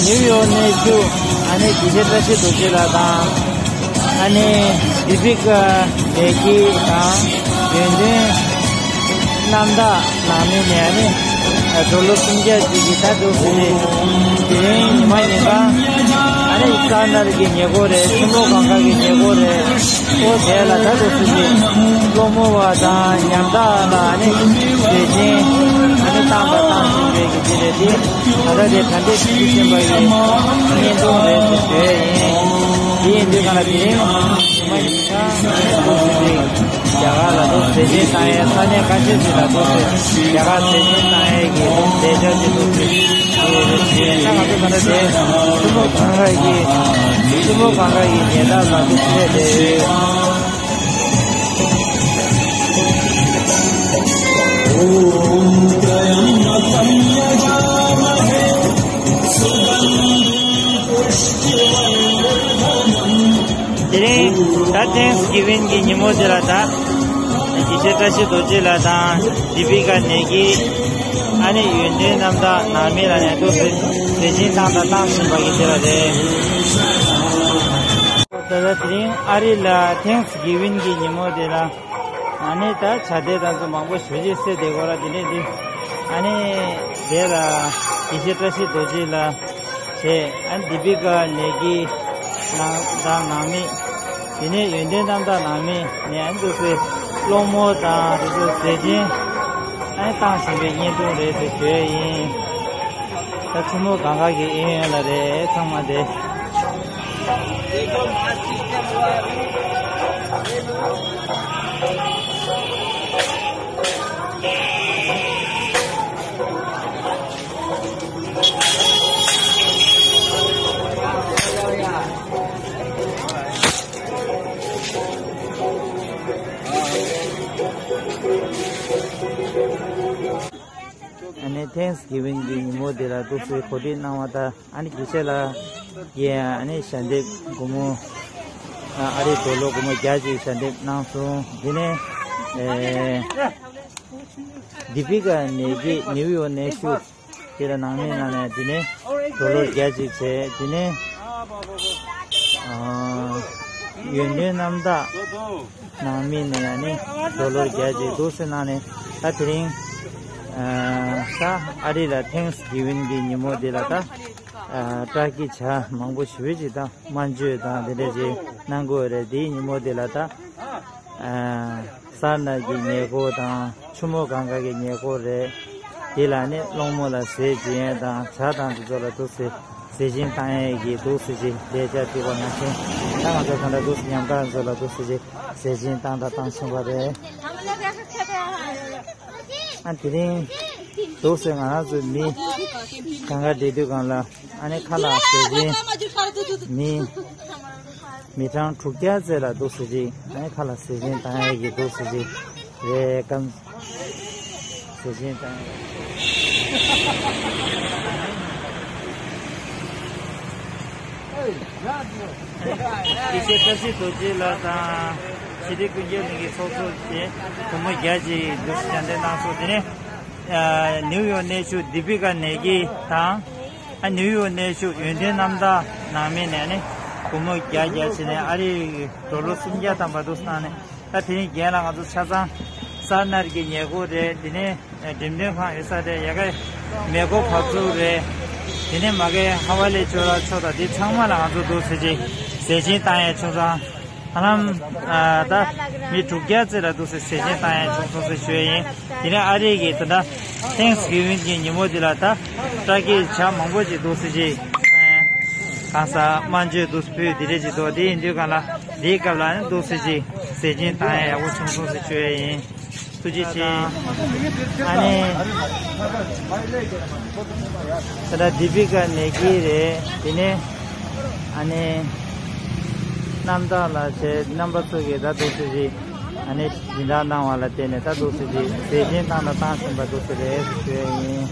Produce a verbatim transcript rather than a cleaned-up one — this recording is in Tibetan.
ནིའུ་ཡོག་གནས་བཞུགས་ཨ་ནི་དགེ་བཤེས་བཀྲ་ཤིས་རྡོ་རྗེ་ལགས་དང་། ཨ་ནི་དི་པི་ཀ་ནེ་གི་དང་། ཡོན་ཏན་རྣམ་དག་ནང་མི་ནས་ཨ་ནི་འབྲོག་ལོ་སུམ་བརྒྱ་ཅིག་གིས་ད་འདུག་ཟེར་ཏེ། དེ་རིང་ཉི་མ་ཉིན་གང་ཨ་ནི་ས་ནར་གྱི་ཉེ་འཁོར་རེད། ཆུ་མོ་གངས་དཀར་གྱི་ཉེ་འཁོར་རེད། ཨོ་དེ་ལ་ད་འདུག་ཟེར་ཏེ། སློང་མོ་བ་དང་ཉམ་ཐག་ལ་ཨ་ནི་བདེ་ཆེན་ཨ་ནི་བཏང་དང་བཏང་བཞིན་པའི་གི་དེ་རེད་དེ། ད་ལྟ་དེ་ད་ལྟའི་དུས་ཆེན་པ་ཡི་བརྙན་ཐུང་རེད་ཟེར་ཞུ་ཡས་ཡིན། དེ་ཡིན་དུས་གང་ལ་དེ་རིང་ཉི་མ་ཉིན་གང་ཨ་ནི་འདུག་ཟེར་ཏེ། རྒྱ་གར་ལ་འདུག་ཟས་སྦྱིན་བཏང་ཡས་ས་གནས་ཁ་ཤས་ཤིག་ལ་འདུག་ཟེར། རྒྱ་གར་ཟས་སྦྱིན་བཏང་ཡས་ཀྱི་ལས་འཆར་ཅིག་འདུག་ཟེར། དེ་རེད་ཟེར། ད་ང་ཚོ་ད་ལྟ་དེ་ཆུ་མོ་གངས་དཀར་གྱི་ཆུ་མོ་གངས་དཀར་གྱི་ཉེ་འདབས་ལ་འདུག་ཕེབས་བསྡད་ཡོད། དེ་རིང་ད་ཐེངས་གི་ཝིན་གྱི་ཉིན་མོ་དེ་ལ་ད་དགེ་བཤེས་བཀྲ་ཤིས་རྡོ་རྗེ་ལགས་དང་དི་པི་ཀ་ནེ་གི་ཨ་ནི་ཡོན་ཏན་རྣམ་དག་ནང་མི་ལ་ནས་འདུག་ཟེར་ཟས་སྦྱིན་བཏང་དང་བཏང་བཞིན་པ་གི་དེ་ལ་རེད། ད་ལྟ་དེ་རིང་ཨ་རི་ལ་ཐེངས་གི་ཝིན་གྱི་ཉིན་མོ་དེ་ལ། ཨ་ནི་ད་ཆ་དེ་དང་ཚོ་མང་པོ་ཞུ་རྗེས་སེ་དེ་གོ་ར་དེ་ནས་དེ། ཨ་ནི་དེ་ལ་དགེ་བཤེས་བཀྲ་ཤིས་རྡོ་རྗེ་ལགས་བྱས། ཨ་ནི་དི་པི་ཀ་ནེ་གི་ནང་དང་ནང་མི། དེ་ནས་ཡོན་ཏན་རྣམ་དག་ནང་མི་ནས་ཨ་ནི་འདུག་སེ་སློང་མོ་དང་དེ་ཚོ་ཟས་སྦྱིན་ཨ་ནི་བཏང་བཞིན་པའི་བརྙན་ཐུང་རེད་ཟེར་ཞུ་ཡས་ཡིན། ད་ཆུ་མོ་གངས་དཀར་གྱི་གཡས་གཡོན་ལ་རེད་ཚང་མ་དེ། ཨ་ནི་ཐེངས་གི་ཝིན་གྱི་ཉིན་མོ་དེ་ལ་འདུག་སེ་གོ་སྒྲིག་གནང་བ་དང་། ཨ་ནི་དགེ་བཤེས་ལགས་ཀྱིས་ཨ་ནི་ཞལ་འདེབས་སྒོར་མོ་ཨ་རི་ཌོ་ལར་སྒོར་མོ་བརྒྱ་ཅིག་ཞལ་འདེབས་གནང་སོང་། དེ་ནས་ཨེ་དི་པི་ཀ་ནེ་གི་ནིའུ་ཡོག་གནས་བཞུགས་དེ་ལ་ནང་མི་ནང་ནས་དེ་ནས་ཌོ་ལར་བརྒྱ་ཅིག་བྱས། དེ་ནས་ཨ་ཡོན་ཏན་རྣམ་དག་ནང་མི་ནས་ཡང་ནི་ཌོ་ལར་བརྒྱ་ཅིག་འདུག་སེ་གནང་ནས། ད་དེ་རིང་ཨ་ད་ཨ་རི་ལ་ཐེངས་གི་ཝིན་གྱི་ཉིན་མོ་འདི་ལ་ད་ཨ་བཀྲ་གི་ཇ་མང་པོ་ཞེ་པོ་ཅིག་དང་སྨན་བཅོས་དང་དེ་འདྲ་ཅིག་གནང་གི་ཡོད་རེད། དེའི་ཉིན་མོ་འདི་ལ་ད་ཨ་ས་ནར་གྱི་ཉེ་འཁོར་དང་ཆུ་མོ་གངས་དཀར་གྱི་ཉེ་འཁོར་རེད། དེ་ལ་ནི་སློང་མོ་ལ་ཟས་སྦྱིན་ཡས་དང་ཇ་དང་དེ་ཚོ་ལ་འདུག་སེ་ཟས་སྦྱིན་བཏང་ཡས་ཀྱི་འདུག་སེ་ཅིག་ལས་བྱ་བྱེད་པ་ནང་བཞིན། ད་ང་ཚོ་གང་འདྲ་འདུག་སེ་ཉམས་ཐག་ཚོ་ལ་འདུག་སེ་ཅིག་ཟས་སྦྱིན་བཏང་དང་བཏང་བཞིན་པ་རེད། ཨ་དེ་རིང་འདུག་སེ་ང་རང་ཚོ་མི་གང་ག་བསྡད་དུས་སྒང་ལ་ཨ་ནི་ཁ་ལག་ཟས་སྦྱིན་མི་མི་གྲངས་དྲུག་བརྒྱ་ཙམ་ལ་འདུག་སེ་ཅིག་ཨ་ནི་ཁ་ལག་ཟས་སྦྱིན་བཏང་ཡས་ཀྱི་འདུག་སེ་ཅིག་རེད་ཀམ། ཟས་སྦྱིན་བཏང་ཡས། དགེ་བཤེས་བཀྲ་ཤིས་རྡོ་རྗེ་ལགས་དང་ཞི་བདེ་ཀུན་ཁྱབ་གླིང་གི་ཚོགས་གཙོ་བཅས་སྒོར་མོ་བརྒྱ་ཅིག་འདུག་སེ་ཞལ་འདེབས་གནང་སོང་། དེ་ནས་ཨ་ནིའུ་ཡོག་གནས་བཞུགས་དི་པི་ཀ་ནེ་གི་དང་། ཨ་ནིའུ་ཡོག་གནས་བཞུགས་ཡོན་ཏན་རྣམ་དག་ནང་མི་ནས་ནི་སྒོར་མོ་བརྒྱ་བརྒྱ་བྱས་ནས་ཨ་རིའི་ཌོ་ལར་སུམ་བརྒྱ་ཐམ་པ་འདུག་སེ་གནང་ནས། ད་དེ་རིང་རྒན་ལགས་ང་ཚོ་ཆ་ཚང་ས་ནར་གྱི་ཉེ་འཁོར་རེད། དེ་ནས་འགྲེམས་སྟོན་ཁང་ཡོད་ས་རེད། ཡ་གའི་མེ་འཁོར་བབས་ཚུགས་རེད། དེ་ནས་མ་གའི་ཧ་ཝ་ལེ་ཅོ་ར་ཕྱོགས་དང་དེ་ཚང་མ་ལ་ང་ཚོ་འདུག་སེ་ཅིག་ཟས་སྦྱིན་བཏང་ཡས་བྱུང་སོང་། ཧ་ལམ་ཨ་ད་མི་དྲུག་བརྒྱ་ཙམ་ལ་འདུག་སེ་ཟས་སྦྱིན་བཏང་ཡས་བྱུང་སོང་ཟེར་ཞུ་ཡས་ཡིན། དེ་ནས་ཨ་རི་གི་ད་ལྟ་ཐེངས་གི་ཝིན་གྱི་ཉིན་མོ་འདི་ལ་ད་བཀྲ་གི་ཇ་མང་པོ་ཅིག་འདུག་སེ་ཅིག་གང་ཟག་སྨན་བཅོས་འདུག་སེ་ཕུལ་དེ་འདྲ་ཅིག་འདུག་དེ་ཡིན་དུས་གང་ལ་དེའི་སྐབས་ལ་ནི་འདུག་སེ་ཅིག་ཟས་སྦྱིན་བཏང་ཡས་ཡག་པོ་བྱུང་སོང་ཟེར་ཞུ་ཡས་ཡིན། ཐུགས་རྗེ་ཆེ། ཨ་ནི། ད་ལྟ་དི་པི་ཀ་ནེ་གི་རེད། དེ་ནས་ཨ་ནི། རྣམ་དག་ལགས་བྱས་རྣམ་པ་ཚོ་གིས་ད་འདུག་སེ་ཅིག་ཨ་ནི་སྦྱིན་བདག་གནང་བ་ལ་བརྟེན་ནས་ད་འདུག་སེ་ཅིག་ཟས་སྦྱིན་བཏང་དང་བཏང་བཞིན་པ་འདུག་སེ་རེད་ཞུ་ཡས་ཡིན།